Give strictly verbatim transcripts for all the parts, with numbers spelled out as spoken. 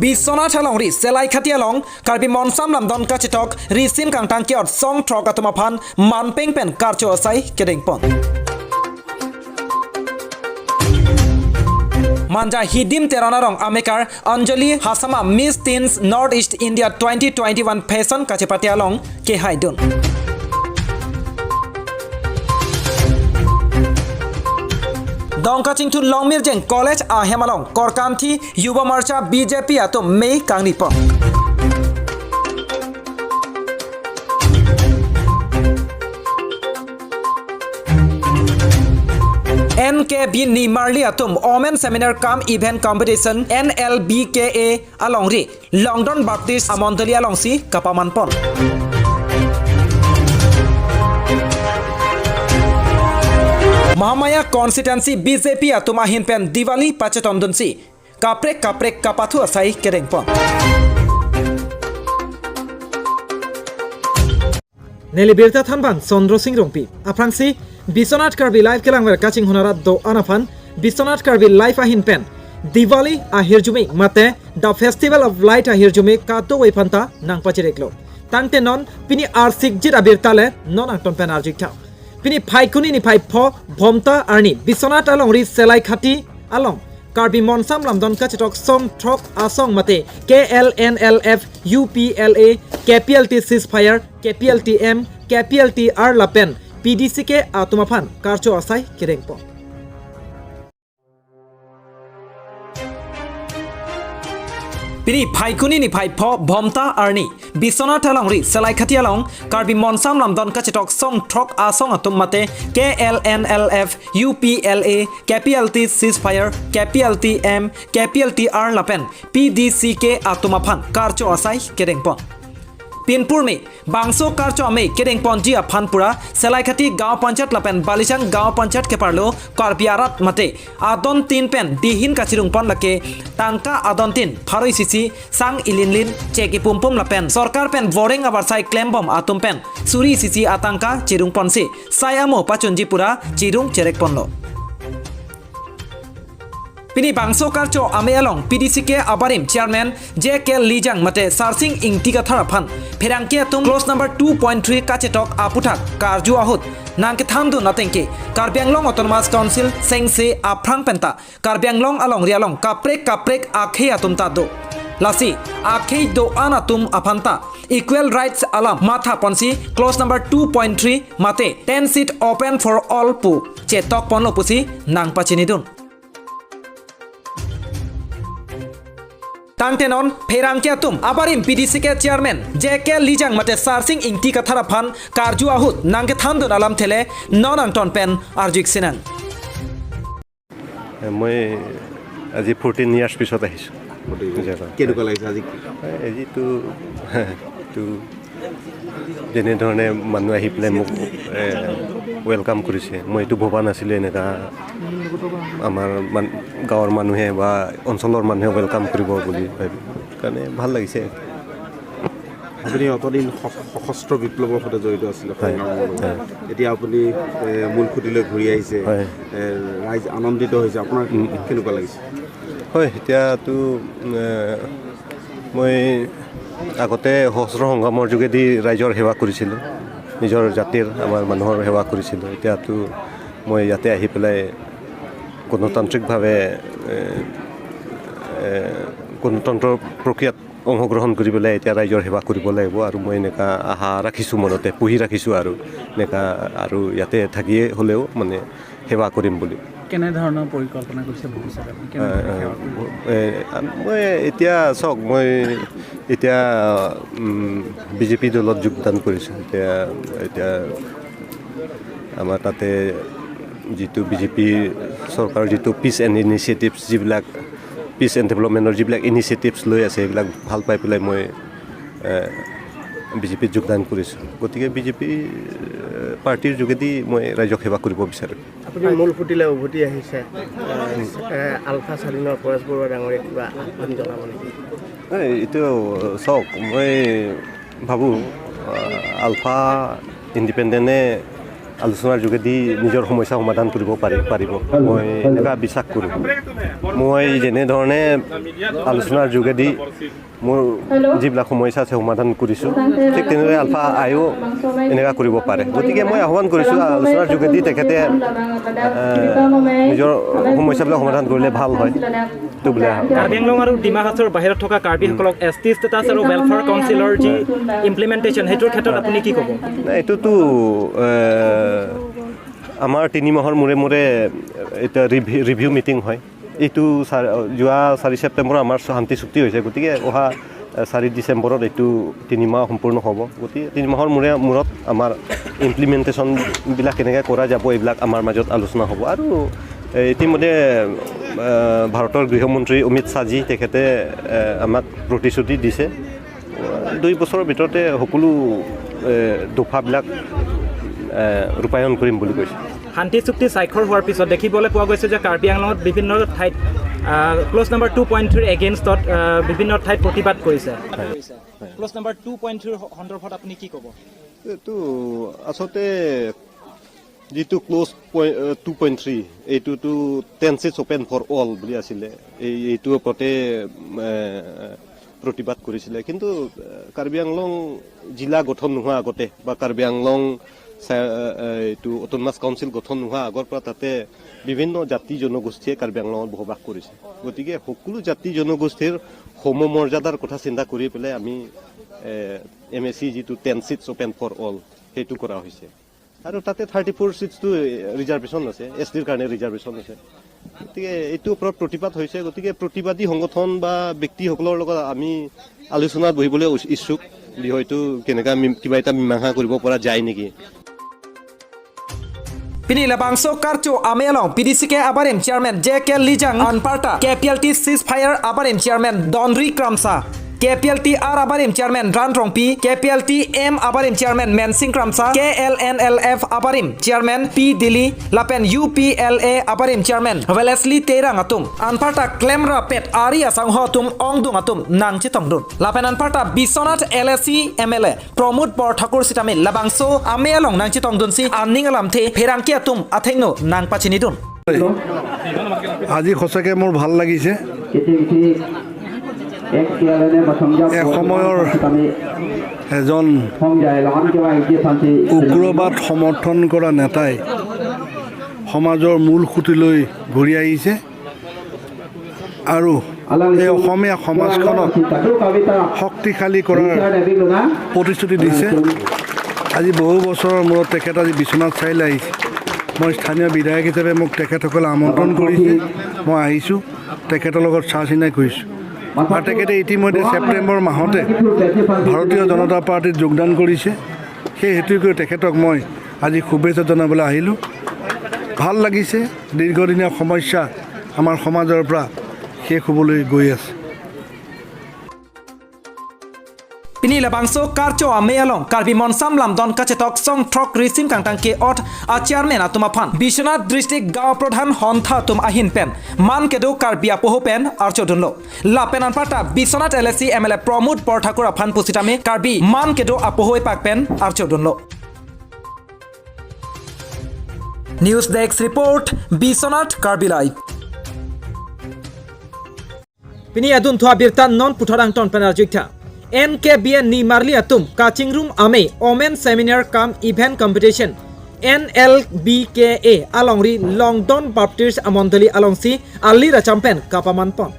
Biswanath alongri Selaikati along Karbi Monsam Lamdon kachetok risim kangtang ke-ot song throk atum aphan manpeng pen karcho asai kedengpon. Manja Hidim Teron arong amekar Anjali Hasama Miss Teens North East India twenty twenty-one Fashion kachepate along kehaidun. Dongka Chingthun Longmirjeng College ahem along Korkanthi Yuva Morcha B J P atum mei kangnipon. N K B Nimarli atum Women Seminar cum Event Competition N L B K A alongri Longdon Baptist Amondoli alongsi kapamanpon. Mahamaya Constituency B J P atum ahin pen Diwali pachetondunsi kaprek kaprek kapathu asai kedengpon. Neli birta thanbang Chandra Singh Rongpi. Aphrangsi Biswanath Karbi Live kelangver kachinghon arat do-an aphan Biswanath Karbi Live ahin pen Diwali ahirjume mate The Festival of Light ahirjume kadokave aphanta nangpachireklo. Tangte non pini arsikjit abirta le non angton pen arjuik tha. Pini Phaikuni niphai pho Bhomta arni Biswanath alongri Selaikati along Karbi Monsam Lamdon kachetok song throk asong mate K L N L F, U P L A, K P L T ceasefire, K P L T M, K P L T R lapen P D C K atum aphan karcho asai kedengpon. Pini Phaikuni niphai pho Bhomta arni Biswanath alongri Selaikati along Karbi Monsam Lamdon kachetok song throk asong atum mate K L N L F, U P L A, K P L T ceasefire, K P L T M, K P L T R lapen P D C K atum aphan karcho asai kedengpon. Pinpurme bangso karcho amei kedengponji aphan pura Selaikati Gaon Panchayat lapen Balisang Gaon Panchayat keparlo Karbi arat mate adontin pen dihin kachirungpon lake tangka adontin pharo isi isi sang ilinlin chek ipumpum lapen sorkar pen boreng abarsai klembom atum pen suri isi isi atangka chirungponsi sai amo pachunji pura chirung cherekponlo. Pini bangso karcho amei along P D C K abarim Chairman J K Lijang mate Sarsing Ingti Kathar aphan pherangke atum clause number two point three kachetok aputhak karju ahut nangkethandun atengke Karbi Anglong Autonomous Council sengse aphrang penta Karbi Anglong alongri along kaprek kaprek akhei atum ta do. Lasi akhei do-an atum aphanta equal rights alam mathaponsi clause number two point three mate ten seat open for all pu chetokponlo pusi nangpachinidun. Tangte non pherangke atum abarim P D C K Chairman J K Lijang mate Sarsing Ingti Kathar aphan karju ahut nangkethandun alamthe le non angton pen arjuik sinang. মই আজি fourteen years পিছত আহিছোঁ। Fourteen years. জেগাত। কেনেকুৱা লাগিছে আজি? এই যিটো, এইটো যেনেধৰণে মানুহ আহি পেলাই মোক, এ, ৱেলকাম কৰিছে, মই এইটো ভবা নাছিলোঁ এনেকুৱা আমাৰ মান-, গাঁৱৰ মানুহে বা অঞ্চলৰ মানুহে ৱেলকাম কৰিব বুলি ভাবি, সেইকাৰণে ভাল লাগিছে। আপুনি অতদিন স-, সশস্ত্ৰ বিপ্লৱৰ সৈতে জড়িত আছিলে হয়, সংগ্ৰামৰ লগত। হয়। এতিয়া আপুনি, এ, মূল সুঁতিলৈ ঘূৰি আহিছে। হয়। এ, ৰাইজ আনন্দিত হৈছে। আপোনাৰ উম, উম। কেনেকুৱা লাগিছে? হয়, এতিয়াতো, এ, মই আগতে সশস্ত্ৰ সংগ্ৰামৰ যোগেদি ৰাইজৰ সেৱা কৰিছিলোঁ, নিজৰ জাতিৰ, আমাৰ মানুহৰ সেৱা কৰিছিলোঁ। এতিয়াতো মই ইয়াতে আহি পেলাই গণতান্ত্ৰিকভাৱে, এ, এ, গণতন্ত্ৰ প্ৰক্ৰিয়াত অংশগ্ৰহণ কৰি পেলাই এতিয়া ৰাইজৰ সেৱা কৰিব লাগিব আৰু মই এনেকা আশা ৰাখিছোঁ মনতে, পুহি ৰাখিছোঁ আৰু এনেকা আৰু ইয়াতে থাকিয়ে হ'লেও মানে সেৱা কৰিম বুলি। কেনেধৰণৰ পৰিকল্পনা কৰিছে ভৱিষ্যতে আপুনি? এ, কেনেধৰণৰ এ, সেৱা কৰিব? এ, মই এতিয়া চাওক, মই এতিয়া, উম, বি জে পি দলত যোগদান কৰিছোঁ। এতিয়া, এতিয়া আমাৰ তাতে যিটো বি জে পি চৰকাৰৰ যিটো পিচ এণ্ড ইনিচিয়েটিভছ, যিবিলাক পিচ এণ্ড ডেভেলপমেণ্টৰ যিবিলাক ইনিচিয়েটিভছ লৈ আছে, সেইবিলাক ভাল পাই পেলাই মই, এ, বি জে পিত যোগদান কৰিছোঁ। গতিকে বি জে পি, এ, পাৰ্টীৰ যোগেদি মই ৰাইজক সেৱা কৰিব বিচাৰোঁ। আপুনি মূল সুঁতিলৈ উভতি আহিছে। এ, এ, আলফা স্বাধীনৰ পৰেশ বৰুৱা ডাঙৰীয়াক কিবা আহ্বান জনাব নেকি? নাই, এইটো চাওক, মই ভাবোঁ, আ, আলফা ইণ্ডিপেণ্ডেণ্টে আলোচনাৰ যোগেদি নিজৰ সমস্যা সমাধান কৰিব পাৰি, পাৰিব। মই এনেকুৱা বিশ্বাস কৰোঁ। মই যেনেধৰণে আলোচনাৰ যোগেদি মোৰ যিবিলাক সমস্যা আছে সমাধান কৰিছোঁ, ঠিক তেনেদৰে আলফা আইও এনেকুৱা কৰিব পাৰে। গতিকে মই আহ্বান কৰিছোঁ, আলোচনাৰ যোগেদি তেখেতে, এ, নিজৰ সমস্যাবিলাক সমাধান কৰিলে ভাল হয়। এইটো বুলি আহ্বান। কাৰ্বি আংলং আৰু ডিমা হাছাওৰ বাহিৰত থকা কাৰ্বিসকলক এছ টি ষ্টেটাছ আৰু ৱেলফেয়াৰ কাউন্সিলৰ যি ইমপ্লিমেণ্টেশ্যন, সেইটোৰ ক্ষেত্ৰত আপুনি কি ক'ব? নাই, এইটোতো, এ, আমাৰ তিনি মাহৰ মূৰে মূৰে এতিয়া ৰিভি-, ৰিভিউ মিটিং হয়। এইটো চাৰ-, যোৱা চাৰি ছেপ্টেম্বৰ আমাৰ শান্তি চুক্তি হৈছে, গতিকে অহা, এ, চাৰি ডিচেম্বৰত এইটো তিনি মাহ সম্পূৰ্ণ হ'ব। গতিকে তিনি মাহৰ মূৰে, মূৰত আমাৰ ইমপ্লিমেণ্টেশ্যনবিলাক কেনেকৈ কৰা যাব, এইবিলাক আমাৰ মাজত আলোচনা হ'ব। আৰু, এ, ইতিমধ্যে, এ, ভাৰতৰ গৃহমন্ত্ৰী অমিত শ্বাহজী তেখেতে, এ, আমাক প্ৰতিশ্ৰুতি দিছে। দুই বছৰৰ ভিতৰতে সকলো, এ, দফাবিলাক, এ, ৰূপায়ণ কৰিম বুলি কৈছে। শান্তি চুক্তি স্বাক্ষৰ হোৱাৰ পিছত দেখিবলৈ পোৱা গৈছে যে কাৰ্বি আংলঙত বিভিন্ন ঠাইত, আহ, ক্লজ নাম্বাৰ টু পইণ্ট থ্ৰীৰ এগেইনষ্টত, আহ, বিভিন্ন ঠাইত প্ৰতিবাদ কৰিছে। ক্লজ নাম্বাৰ টু পইণ্ট থ্ৰীৰ সন্দৰ্ভত আপুনি কি ক'ব? এইটো আচলতে যিটো ক্লজ পই-, এ, টু পইণ্ট থ্ৰী, এইটোতো ten seats open for all বুলি আছিলে। এই, এইটোৰ ওপৰতে, এ, প্ৰতিবাদ কৰিছিলে। কিন্তু, এ, কাৰ্বি আংলং জিলা গঠন নোহোৱা আগতে বা কাৰ্বি আংলং চা-, এ, এ, এইটো অট'নমাছ কাউন্সিল গঠন নোহোৱা আগৰ পৰা তাতে বিভিন্ন জাতি জনগোষ্ঠীয়ে কাৰ্বি আংলঙত বসবাস কৰিছে। গতিকে সকলো জাতি জনগোষ্ঠীৰ সমমৰ্যাদাৰ কথা চিন্তা কৰি পেলাই আমি, এ, এম এ চি যিটো ten seats open for all, সেইটো কৰা হৈছে। আৰু তাতে থাৰ্টি ফ'ৰ ছিটছটো ৰিজাৰ্ভেশ্যন আছে, এছ টিৰ কাৰণে ৰিজাৰ্ভেশ্যন আছে। গতিকে এইটোৰ ওপৰত প্ৰতিবাদ হৈছে। গতিকে প্ৰতিবাদী সংগঠন বা ব্যক্তিসকলৰ লগত আমি আলোচনাত বহিবলৈ উচ-, ইচ্ছুক, বিষয়টো কেনেকা মি-, কিবা এটা মীমাংসা কৰিব পৰা যায় নেকি। Pini labangso karcho amei along P D C K abarim chairman J K Lijang anparta K P L T ceasefire abarim chairman Donri Kramsa, K P L T R abarim chairman Ran Rongpi, K P L T M abarim chairman Mensing Kramsa, K L N L F abarim chairman P Dili, lapen U P L A abarim chairman Wellesley Terang atum anparta klemrap pet ari asangho atum ongdung atum nangchetongdun. Lapen anparta Biswanath L A C M L A Pramod Borthakur sitame labangso amei along nangchetongdunsi aning alamthe pherangke atum athengno nangpachinidun. আজি সঁচাকৈ মোৰ ভাল লাগিছে। এসময়ৰ এজন উগ্ৰবাদ সমৰ্থন কৰা নেতাই সমাজৰ মূল সুঁতিলৈ ঘূৰি আহিছে। আৰু এই অসমীয়া সমাজখনক শক্তিশালী কৰাৰ প্ৰতিশ্ৰুতি দিছে। আজি বহু বছৰৰ মূৰত তেখেত আজি বিশ্বনাথ চাৰিআলি আহিছে। মই স্থানীয় বিধায়ক হিচাপে মোক তেখেতসকলে আমন্ত্ৰণ কৰিছে, মই আহিছোঁ, তেখেতৰ লগত চা চিনাকি কৰিছোঁ। আৰু তেখেতে ইতিমধ্যে ছেপ্টেম্বৰ মাহতে ভাৰতীয় জনতা পাৰ্টীত যোগদান কৰিছে। সেই হেতুকে তেখেতক মই আজি শুভেচ্ছা জনাবলৈ আহিলোঁ। ভাল লাগিছে, দীৰ্ঘদিনীয়া সমস্যা আমাৰ সমাজৰ পৰা শেষ হ'বলৈ গৈ আছে। Pini labangso karcho amei along Karbi Monsam Lamdon kachetok song throk risim kangtang ke-ot a chairman atum aphan Biswanath District Gaon Pradhan hontha atum ahin pen man kedo Karbi apoho pen archodunlo. Lapen anparta Biswanath L A C M L A Pramod Borthakur aphan pusitame Karbi man kedo apoho epak pen archodunlo. News Desk Report, Biswanath Karbi Live. Pini adunthu abirta non puthot angton pen arju-iktha. N K B N Nimarli atum kachingrum amei Omen Seminar cum Event Competition, N L B K A alongri Longdon Baptist Amondoli alongsi ali racham pen kapamanpon.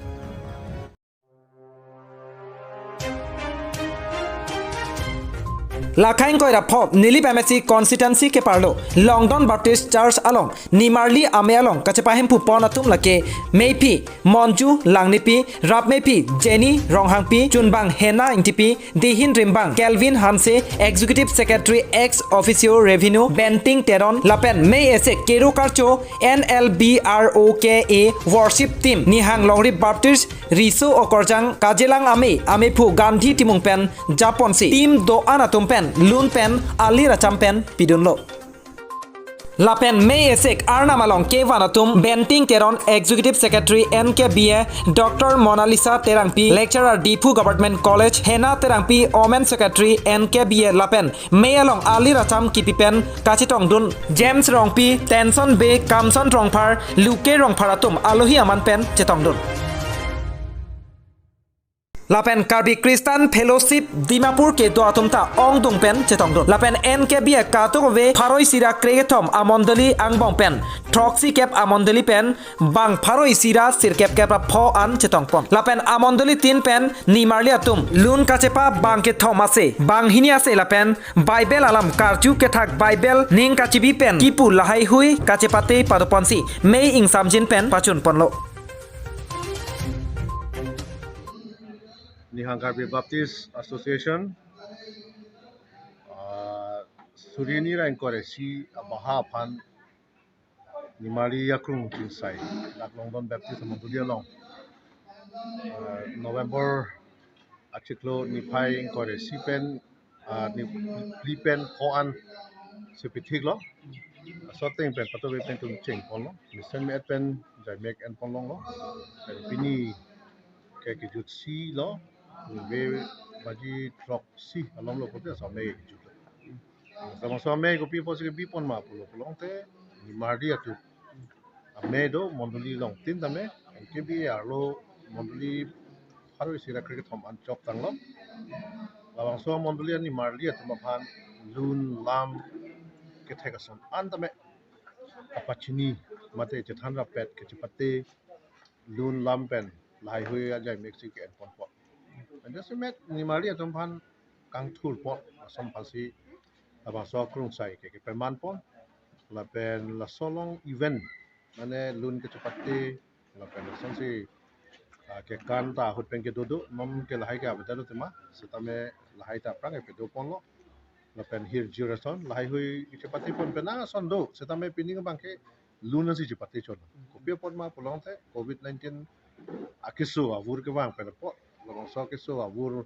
Lakhang koira pho Nilip M A C constituency keparlo Longdon Baptist Church along Nimarli amei along kachepahemphu pon atum lake Meiphi Monju Langnipi, Rap Meiphi Jenny Ronghangpi, Chunbang Hena Ingtipi, Dihin Rimbang Kelvin Hanse, Executive Secretary ex officio Revenue Benting Teron, lapen mei esek kero karcho N L B R O K A worship team Nihang Longri Baptist Riso Okorjang, Kajelang Amei, Ameiphu Gandhi Timung pen japonsi team do-an atum pen lun pen ali racham pen pidunlo. Lapen May esek Arnam along kevan atum Benting Teron, Executive Secretary N K B A, Doctor Monalisa Terangpi, Lecturer Diphu Government College, Hena Terangpi, Women Secretary N K B A, lapen May along alir acham kipi pen kachetongdun James Rongpi, Tenson Bey, Kamson Rongphar, Luke Rongphar atum alohi aman pen chetongdun. Lapen Karbi Christian Fellowship Dimapur kedo atum ta ongdung pen chetongdun. Lapen N K B A kadokave pharo isi ra krekethom amondoli angbong pen throksi kep amondoli pen bang pharo isi ra sirkep kep ra pho an chetongpon. Lapen amondoli tin pen nimarli atum lun kachepa bang kethom ase, bang hini ase lapen Bible alam karju kethak Bible ning kachibi pen kipu lahaihui kachepate padoponsi May ingsamjin pen pachunponlo. Nihang Karbi Baptist Association, ah, suri hini ra ingkoi ra isi abaha aphan nimarli akrung chingsai dak Longdon Baptist Mondoli along, ah, November achiklo niphai ingkoi ra isi pen, ah, niphli pen pho an si pithiklo. Laso ateng pen patove pen tum chengponlo. Mesen me-et pen jaimek enponlonglo. Pen pini ke kejutsi lo. Ve baji throksi alom lo pulote laso amei kejutlo. Laso amei kopi apotsi kebipon ma pulo pulote nimarli atum amei do mondoli along tin tame, N K B A arlo mondoli pharo isi ra krekethom an chok tanglo. Labangso mondoli animarli atum aphan lun lam kethek ason an tame kapachini mate chethan rapet kachepate lun lam pen lahaihui ajaimek si ke-enponpon. Ante jasemet nimarli atum aphan kangthurpon ason aphansi labangso akrung sai ke kepemanpon. Lapen laso along event mane lun kachepate lapen lasonsi, ah, kekan ta ahut pen kedo do, mom ke lahai ke avedet do tema, setame lahai ta aphrang kepedoponlo. Lapen hirjir ason lahaihui kachepatepon penang ason do, setame pining abang ke lun ansi chepatechon. Kopi apot ma pulote covid nineteen akeso avur kevang pen apot, labangso akeso avur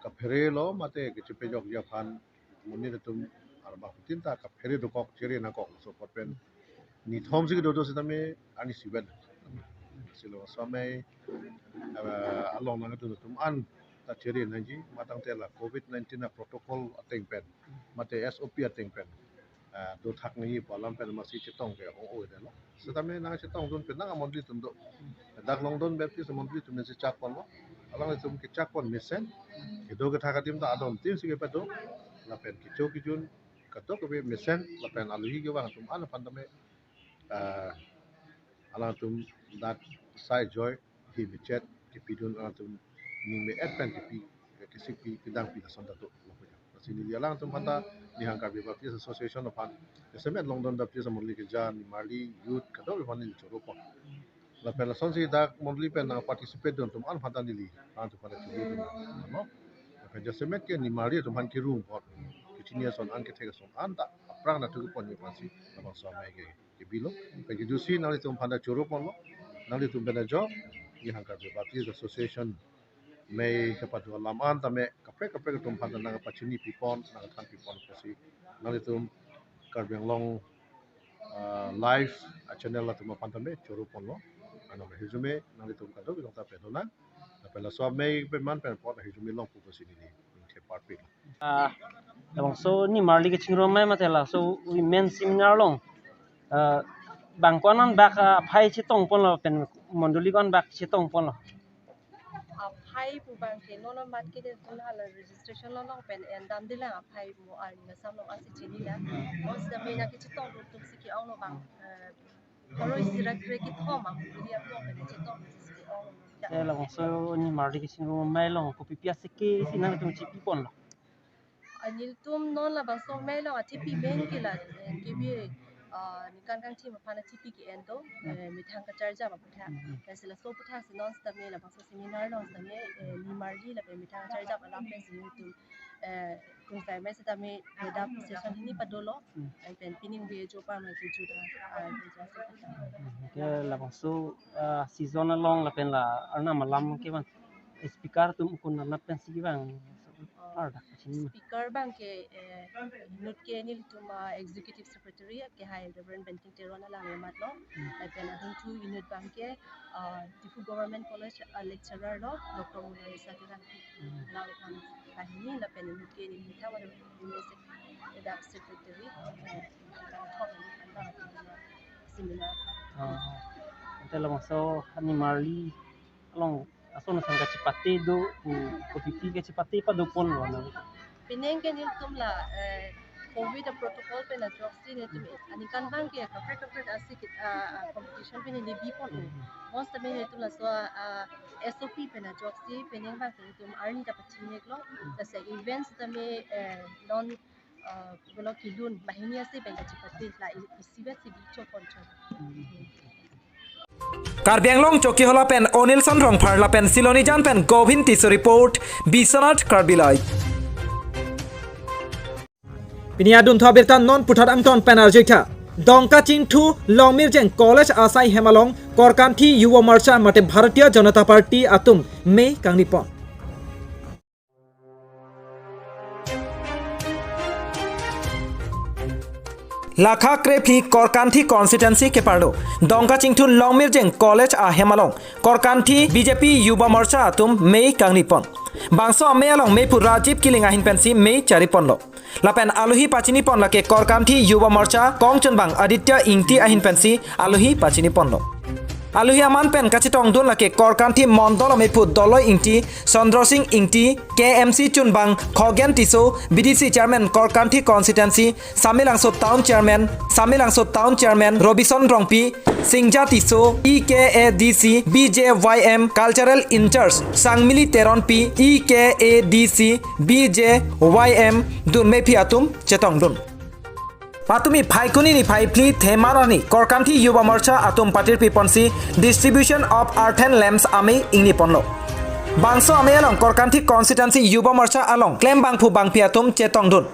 kaphere lo mate kachepejokji aphan monit atum arba tin ta kaphere dokok chere nangkok laso apot pen nithom si kedo do setame arni siben. Lasi laso amei, eh, along nangdun atum an ta chere nangji, matangte la covid nineteen aprotocol ateng pen mate S O P ateng pen, eh, dothak nangji pu alam pen masi chetong ke ong-oi detlo. Setame nangchetongdun pen nang amondoli atum do. Dak Longdon Baptist amondoli atum si chakponlo. Alanglitum kechakpon mesen, kedo kethak adim ta adon tin si kepado. Lapen kecho kejun kadokave mesen, lapen alohi kevang atum an aphan tame, ah, alangtum dak sai joy hi mechet kepidun alangtum ning me-et pen kepi, kesikpi kedangpi lason ta do. Lasi neli alangtum aphanta Nihang Karbi Baptist Association aphan, jasemet Longdon Baptist amondoli keja nimarli youth kadokave aphan neli choropon. Lapen lasonsi dak mondoli pen nang participate dun atum an aphanta neli alangtum aphanta chorodun, no? Lapen jasemet ke nimarli atum aphan kerung apot kechini ason an kethek ason an ta aphrang nangthu keponji aphansi labangso amei ke kebilo. Pen kejutsi nanglitum aphanta choroponlo. Nanglitum pen ajok Nihang Karbi Baptist Association mei kepado alam an tame kaprek kaprek atum aphanta nangpachini pipon, nangthan pipon pusi nanglitum Karbi Anglong, ah, live, ah, channel atum aphan tame choroponlo. Ano hirjume nanglitum kadokave ta pedonang. Lapen laso amei peman pen apot hirjume longpo pusi neli ingthepar pilo. Ah, labangso nimarli kachingrum amei mate laso women seminar along, ah, bang ko-an an bak, ah, aphai chetongponlo pen mondoli ko-an bak chetongponlo? Aphai pu abang ke non non mat ke de tun hala registration along pen endam dilang aphai mo arni asam along asi chinilang. Mo setame nangkachetongdun atum si ke-onglo bang, eh, pharo isi ra krekethom amondoli along pen chetong si ke-onglo. Eh, labangso nimarli kachingrum amei along kopi pi aseke si nangtum chipiponlo? Ah, nelitum non labangso amei along athepi amen ke la, eh, N K B A, ah, ningkan kangthim aphan athepi ke-en do, eh, methang kacharjap aputhak. Hmm, hmm. Lasi laso aputhak si non setame labangso seminar along setame, eh, nimarli lapen methang kacharjap alam pensi nelitum, eh, krungsai amei setame, eh, dap session hini padolo. Hmm. Eh, pen pining ave ajo aphan nangkejut, ah, ah, kejut aso aputhak. Hmm, hmm. Ke labangso, ah, season along lapen la Arnam alam kevang speaker atum kun anat pensi kevang? Ar dak sini mah. Speaker abang ke, eh, inut ke nelitum, ah, Executive Secretary kehai Reverend Benting Teron alangli amat lo. Hmm. Lapen adungthu inut abang ke, ah, Diphu Government College, ah, lecturer lo, Doctor Mona Lisa Terangpi. Hmm. Alangli abang banghini lapen inut ke neli tha wala University dak Secretary, eh, kangthom neli kan bang seminar. Ah, ante labangso nimarli along ason ason kachepate do, pu, pu titi kachepate padopon lo na. Pining ke nelitum la, eh, covid protocol pen ajoksi nelitum aningkan abang ke kaprek kaprek asi kit, ah, ah, competition pen neli bipon. Hmm. Most of nelitum laso, ah, S O P pen ajoksi pining abang ke nelitum arni ta pachingnek lo. Hmm. Lasi events tame, eh, non, ah, belok kilun banghini asi pen kachepate la i-, isivet si bichopon chon. Hmm. Karbi Anglong Chokihola pen Onilson Rongphar lapen Silonijan pen Govin Tisso report, Biswanath Karbi Live. Pini adunthu abirta non puthot angton pen arjuitha. Dongka Chingthu Longmirjeng College asai hem along Korkanthi Yuva Morcha mate Bharatiya Janata Party atum mei kangnipon. Lakha krephli Korkanthi constituency keparlo Dongka Chingthu Longmirjeng College ahem along Korkanthi B J P Yuva Morcha atum mei kangnipon. Bangso amei along meiphu Rajiv Killing ahin pensi mei chariponlo. Lapen alohi pachinipon lake Korkanthi Yuva Morcha kongchunbang Aditya Ingti ahin pensi alohi pachiniponlo. Alohi aman pen kachetongdun lake Korkanthi Mondol ameiphu Doloi Ingti, Chandra Sing Ingti, K M C chunbang Khogen Tisso, B D C chairman Korkanthi constituency, Samelangso town chairman, Samelangso town chairman Robison Rongpi, Singja Tisso, E K A D C, B J Y M cultural in-charge Sangmili Teronpi, E K A D C, B J Y M dun meiphi atum chetongdun. Patumi Phaikuni niphai phli Theman arni Korkanthi Yuva Morcha atum patirpiponsi distribution of earthen lamps amei ingniponlo. Bangso amei along Korkanthi constituency Yuva Morcha along klembangphu bangphi atum chetongdun.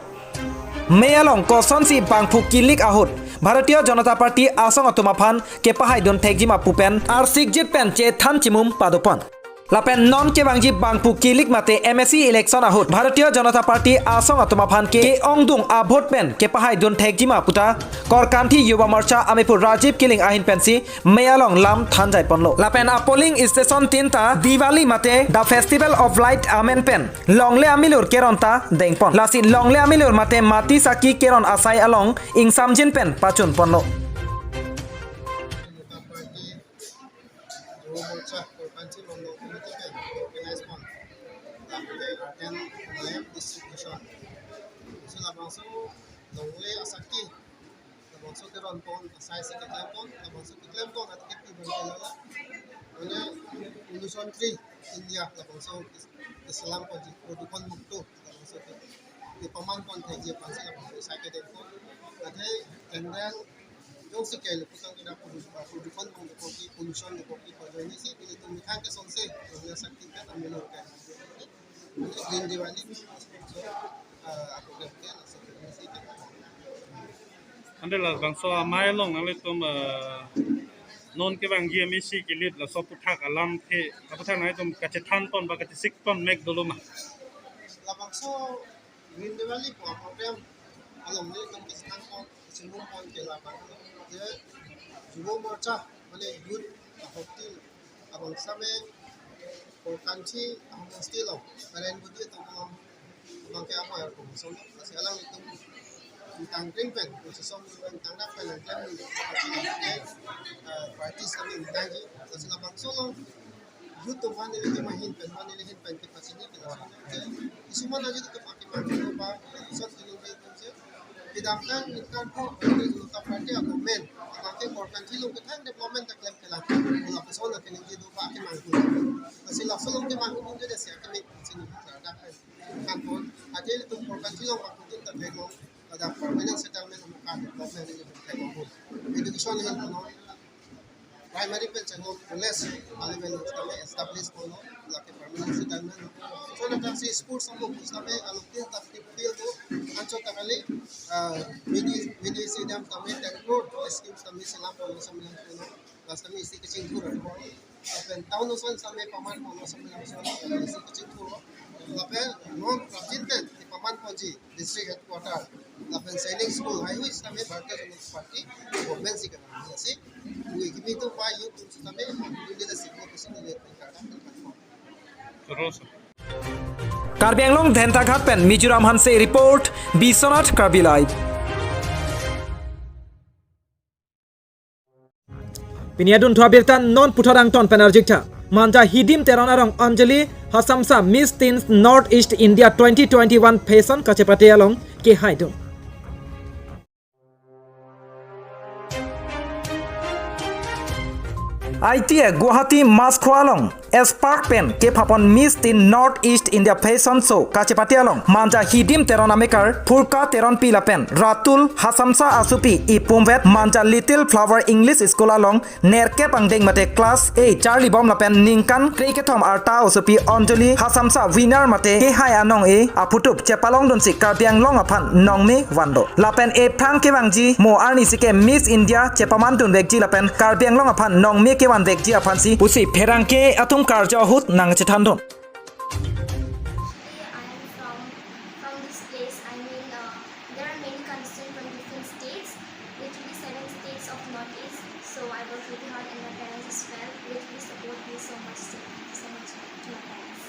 Mei along kosonsi bangphu kilik ahut Bharatiya Janata Party asong atum aphan kepahaidun thekjima pu pen arsikjit pen chethan chimum padopon. Lapen non kevangji bangphu kilik mate M A C election ahut Bharatiya Janata Party asong atum aphan ke-ongdung a-vote pen kepahaidun thekjima puta Korkanthi Yuva Morcha ameiphu Rajiv Killing ahin pensi mei along lam thanjaiponlo. Lapen a-polling station tinta Diwali mate The Festival of Light amen pen longle amilur keron ta dengpon. Lasi longle amilur mate mati saki keron asai along ingsamjin pen pachunponlo. Yuva Morcha Korkanthi Mandal Committee pen organize pon. Lapen earthen lamp distribution. So labangso longle asaki, labangso keronpon, asai si keklempon, labangso keklempon atike pi bang kelala. Mane pollution free India labangso ke-, keselam ponji, produkon mukto labangso ke-, kepaman pon thekji aphansi labangso asai kedengpon. Athe candle jongsi kelo putang kena produ-, produkon mukto ki pollution mukto ki pajoni si pili tum mithang kesonsi, jongsi sakti ka tamilo ka. Green Diwali, so, ah, aku kerja, so, ini sih kita. Ante labangso amei along nanglitum, eh, non kevangji M A C kilik laso aphuthak alam ke, aphuthak nanglitum kachethanpon ba kachesikpon mek dolo ma? Labangso Green Diwali pu program along nanglitum kachethanpon, chinghonpon ke labang je Yuva Morcha, mane youth ahokti abang same Korkanthi ahomosti along, Narayan Budi atum along, abang ke amo ya promotion, lasi alanglitum tangkring pen, khususnya tangdak pen, tangkring pen, eh, party sami tangji, lasi labangso along, youth atum aphan neli kemahin pen, aphan neli hin pen kepachini ke laso along ke, isuman aja itu pakai pakai apa, sot ini itu je, kedamtang ningkan pho, ini itu party apa men, pakai Korkanthi along kethang development ta klem kelang, lapuson akening itu pakai mangkuk, lasi laso along kemangkuk itu dia siap kami sini, tangdak pen. Kanpon, athe ilitum Korkanthi along bangphutin ta theklong, ladak permanent settlement amuka development ilitum theklong. Education ahin punon, primary pen chenglo college, kali pen tame establish punon, lake permanent settlement. So, ladak si sports amuk, tame along tin ta field tu, anchot ta kali, ah, mini, mini stadium tame ten crore, scheme tame selam punon, selam punon. Last time isi kachingthur ako. Lapen town ason same paman mono same lason isi kachingthur ako. Lapen non prapjin pen kepaman ponji district headquarter lapen sainik school haihui sitame Bharatiya Janata Party government si kanang ase. Ui kimi tu pa youth tu sitame ini dah sih ko kusin ini tingkat. Terus. Karbi Anglong Dentaghat pen Mizoram Hanse report, Biswanath Karbi Live. Pini adunthu abirta non puthot angton pen arjuktha. Manja Hidim Teron arong Anjali Hasamsa Miss Teens North East India twenty twenty-one Fashion kachepate along kehaidun. I T A Guwahati Machkroa along Spark pen kephapon Miss Teen North East India Fashion Show kachepate along Manja Hidim Teron amekar Phurka Teronpi lapen Ratul Hasamsa asopi ipumvet Manja Little Flower English School along nerkep angdeng mate class eight charlibom lapen ningkan krekethom arta osopi Anjali Hasamsa winner mate kehai anong-e aphutup chepalongdunsi Karbi Anglong aphan nongme vando. Lapen ephrang kevangji mo arnisi ke Miss India chepamandunvekji lapen Karbi Anglong aphan nongme kevanvekji aphansi pusi pherangke atum karju ahut nangchethandun. Actually, I am from, from this place. I mean, uh, there are many contestants from different states, literally seven states of Northeast. So I work really hard and my parents as well literally support me so much. So thank you so much to my parents.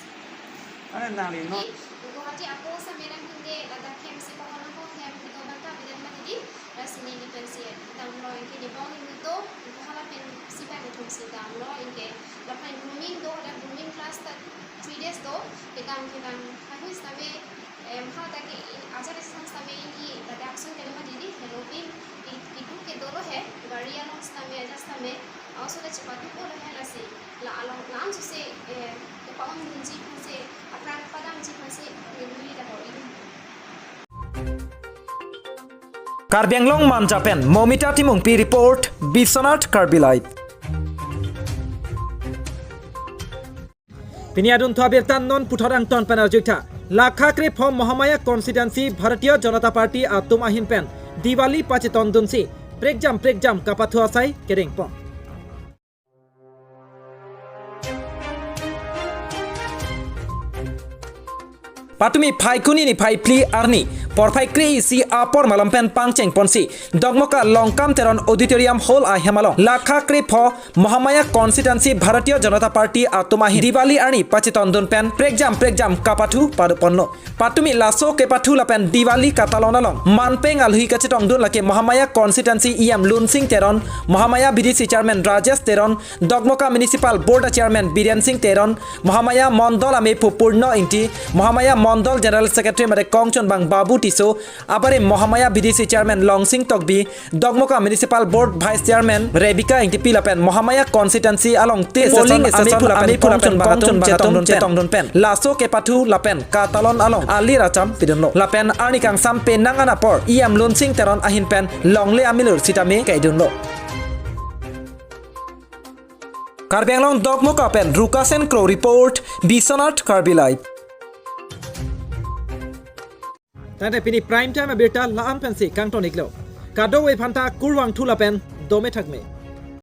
Ano nang lino? Jadi, Guwahati ako sa menang hindi, ladak hem si pakono ko hem ito bata bidan matidi, rasi neli pensi, tanglo inke debong ni muto, inke hala pensi pa mutum si tanglo inke, lapen grooming do, ada grooming class ta three days do, kedam kedam, haihui sitame, em, hala ta ke, ajar isi sang sitame ini, tadi action kali matidi, heloping, i-, itu ke dolo he, gari along sitame, ajar sitame, also ta chepatu ko lo he lasi. La along lam suse, eh, kepaon dunji aphansi, apran padamji aphansi, neli ta bor-i. Karbi Anglong Manja pen Momita Timungpi report, Biswanath Karbi Live. Pini adunthu abirta non puthot angton pen arjuktha. Lakha krepho Mahamaya constituency Bharatiya Janata Party atum ahin pen Diwali pachetondunsi prekjam prekjam kapathu asai kerengpon. Patumi Phaikuni niphai phli arni porphai kre-isi apor malom pen pangchengponsi Dongmoka Longkam Teron Auditorium Hall ahem along lakha krepho Mahamaya constituency Bharatiya Janata Party atum ahin Diwali arni pachetondun pen prekjam prekjam kapathu padoponlo. Patumi laso kepathu lapen Diwali katalon along manpeng alhi kachetongdun lake Mahamaya constituency E M Lunsing Teron, Mahamaya B D C chairman Rajesh Teron, Dongmoka Municipal Board chairman Biren Sing Teron, Mahamaya Mondol amephu Purno Ingti, Mahamaya Mondol General Secretary mate kongchonbang Babu Tisso, abarim Mahamaya B D C chairman Longsing Tokbi, Dongmoka Municipal Board Vice Chairman Rebecca Ingtipi lapen Mahamaya constituency along te polling station station amephu lapen amephu lapen kongchonbang atum kongchonbang atum chetongdun pen chetongdun pen laso kepathu lapen katalon along alir acham pidunlo. Lapen arni kangsam penang an apor E M Lunsing Teron ahin pen longle amilur sitame kaidunlo. Karbi Anglong Dongmoka pen Rukasen Kro report, Biswanath Karbi Live. Tangte pini prime time abirta la-an pensi kangton-iklo. Kadokave aphanta kurvangthu lapen dome thakme.